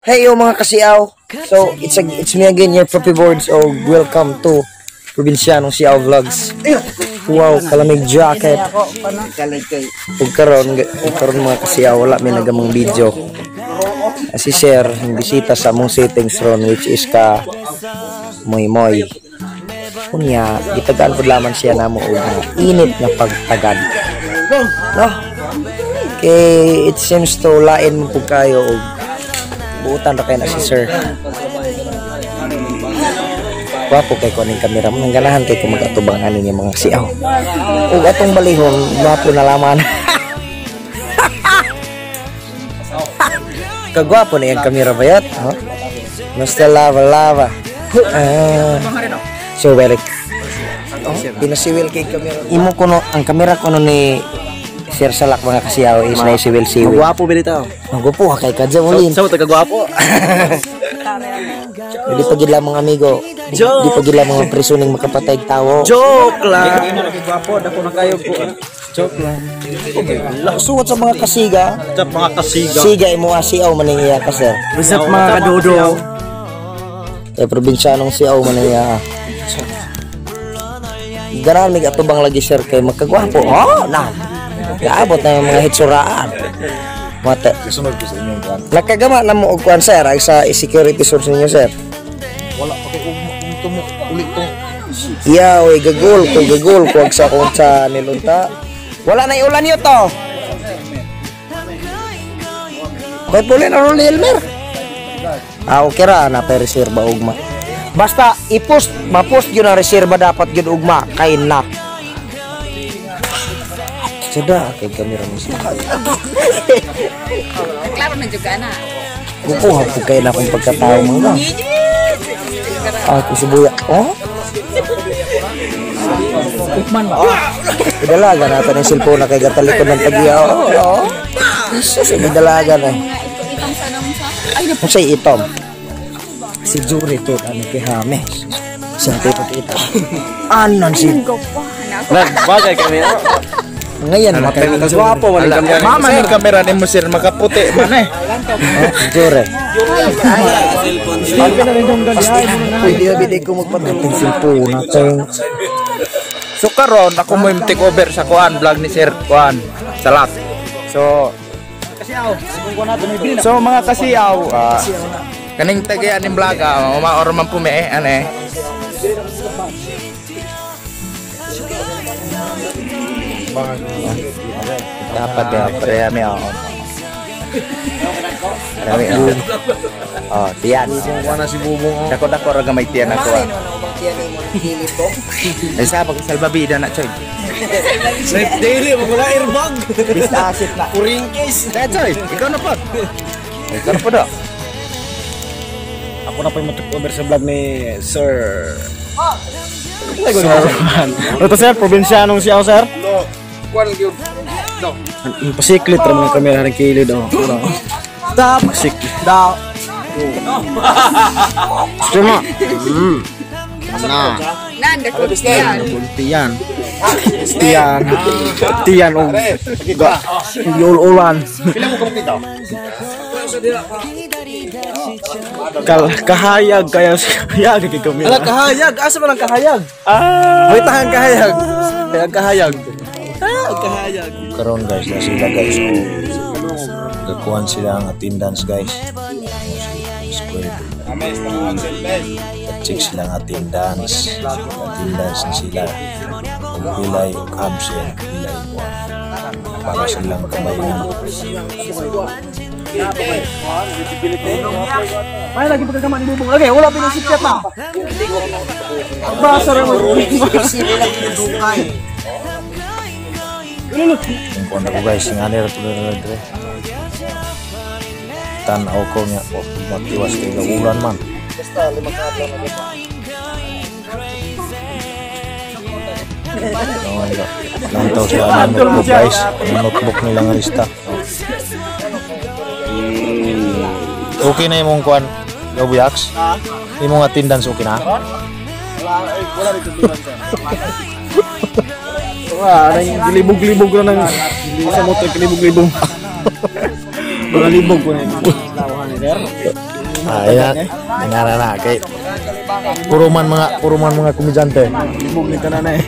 Hey yo, mga kasiaw. So it's me again, your Puppy Boards. Oh, welcome to Probinsyanong Siaw Vlogs. Wow, kalamig jacket. Ug karon, mga kasiaw, wala mi nagamang video. Si Sir bisita sa among settings ron, which is ka Moy Moy. Unya, gitagaan pud laman siya namo og init nga pagtagad. No? Kay it seems to lain mo pud kayo og buutan ra kay na si Sir. Gwapo kay ko ning kamera mo. Nang ganahan kay ko mag-atubang ani niya, mga siaw. Ug atong balihon, gwapo na laman. Kagwapo na yung kamera bayat. Huh? Mr. Lava Lava. Ah. So, very. Oh, pinasiwil kay kamera. Imo kuno ang kamera kuno ni Sir Salak, mga kasiyaw, is na siwil-siwil. Gwapo bilitaw. Magwapo ka kay kadya ulin. Sa taga gwapo. Di pa gid lang, mga amigo. Di pa gid lang mga preso ning makapatay tawo. Joke lang. Gwapo dako na kayo po. Joke lang. Suot sa mga kasiga. Sa mga kasiga. Siga imo asiaw man ning iya ka, sir. What's up, mga kadodo? Kay probinsyanong siaw man iya. Ganahan mig atubang lagi, sir, kay magkagwapo. Oh, na. Gaabot na yung mga hitsuraan. Mate. Kasunod ko sa inyong kuan. Nakagama na mo og kuan, sir, ay sa security source ninyo, sir. Wala pa kay tumo ulit to. Yeah, oy, gagul ko sa akong channel unta. Wala na ulan niyo to. Okay, puli na ron ni Elmer. Ah, okay ra na pa reserba ugma. Basta i-post, ma-post yun ang reserba dapat yun ugma kay na. Sudah, kay kamera mo siya. Klaro na juga na. Kukuha po kayo na akong pagkatao mga. Ah, kusubuya. Oh? Man ba? Idalaga natin ang cellphone na kay gatalikod ng tagiya. Oh, oh. Jesus, idalaga na. Mga ito itong sa namon sa. Ay, Kung sa'y itom. Si Jury to, ano kay Hame. Sa pagkita. Anan si... Nagbagay kami. Ngayon, matay Ang gwapo man ang kamera. Mama ni kamera ni mo, sir, makaputi man eh. Oh, Jure. Pwede na binig ko magpatulong cellphone natin. So karon ako mo yung take over sa kuan vlog ni Sir kuan Salak. So mga kasiyaw, kaning tagayan ning vlog maor man po mi eh ane. Dapat ya, pre mi oh. Rami oh. Oh, tiyan. Wala si Bubong. Dako dako ra gamay tiyan ako. Ay sa pag salbabida na choy. Life daily mo wala airbag. Bistasit na. Kuringkis. Kaya choy, ikaw na pod. Ikaw na pod. Ako na po yung mag-take over sa vlog ni Sir. Sir. Ano to, sir? Probinsyanong siya, sir? No. Kuan gyud. No. Ang pasiklit ra mga kamera ng kilid oh. Stop. Pasiklit. Daw. Cuma. Na. Nanda ko yan. Tiyan. Tiyan. Tiyan og ga. Yul-ulan. Pila mo kamok dito? Kal kahayag kaya hayag kay kamera. Ala, kahayag. Asa man ang kahayag? Ah. May tahan kahayag. Kaya kahayag. Ah, kahayag. Karon guys, na sila guys. Oh. Gakuan sila ang attendance, guys. Square. Check sila ang attendance. Attendance na sila. Kung pilay absent, pilay kuan. Para silang kamay na. May lagi pagkagama ni Bubong. Okay, wala pinasipyat na. Basa ra mo. Yung kuan ako guys, yung ano ra dire. Tanaw ko niya, oh, magtiwas kay ulan man. No, lantaw sila ng notebook, guys. Ang notebook nila nga lista. Okay na imong kuan, Lobuyax? Imong attendance okay na? Wala rito sir. Wah, nang gilibog-libog na nang sa motor kilibog-libog. Mga libog ko na yun. Ah, yan. Nga na na kay puro man mga komedyante. Limog ni tanan eh.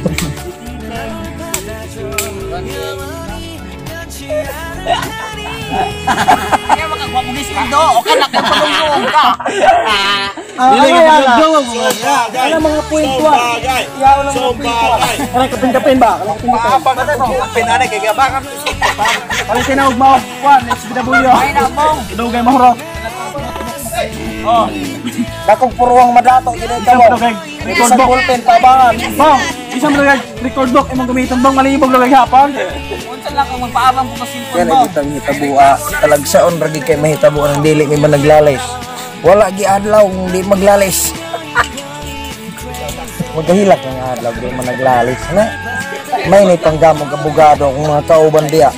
Kaya makakuha mo gising do. O ka na kapalunong ka. Dili ka Ano mga point one? Iyaw lang mga point one. Kanang kapin-kapin ba? Kanang kapin-kapin. Kapin ani kay gaba Kanang tinawag mo. Kwan, SBW. Ay na mong. Dugay mo ro. Dakong puruang madato gid Isang ka mo. dugay record Isang book. ballpen tabangan. Bong, isang dugay record book imong gamiton bong malibog lugay hapon. Unsa lang kang magpaabang ko sa cellphone Yan mo. ay kitang hitabua. Talagsaon ra gid kay mahitabo ang dili may managlalis. Wala gi adlaw kung di maglalis. Magahilak ang adlaw di managlalis na. May ni panggamog abogado kung mga kauban diya.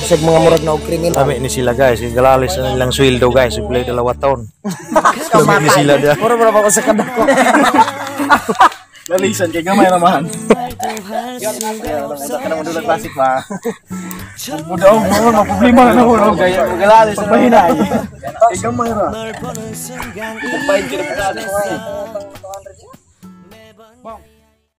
Bisag mga murag na og kriminal. Lami ni sila guys, galalis na nilang sweldo guys, play 2 taon. Lami ni sila dia. Mura mura pa ko sa kadako. Lalisan kay gamay ra man. Ka naman dulang classic ba. Budaw mo no problema na nahulog kay magalalis sa bahinay. Kay gamay ra. Bayad ka na.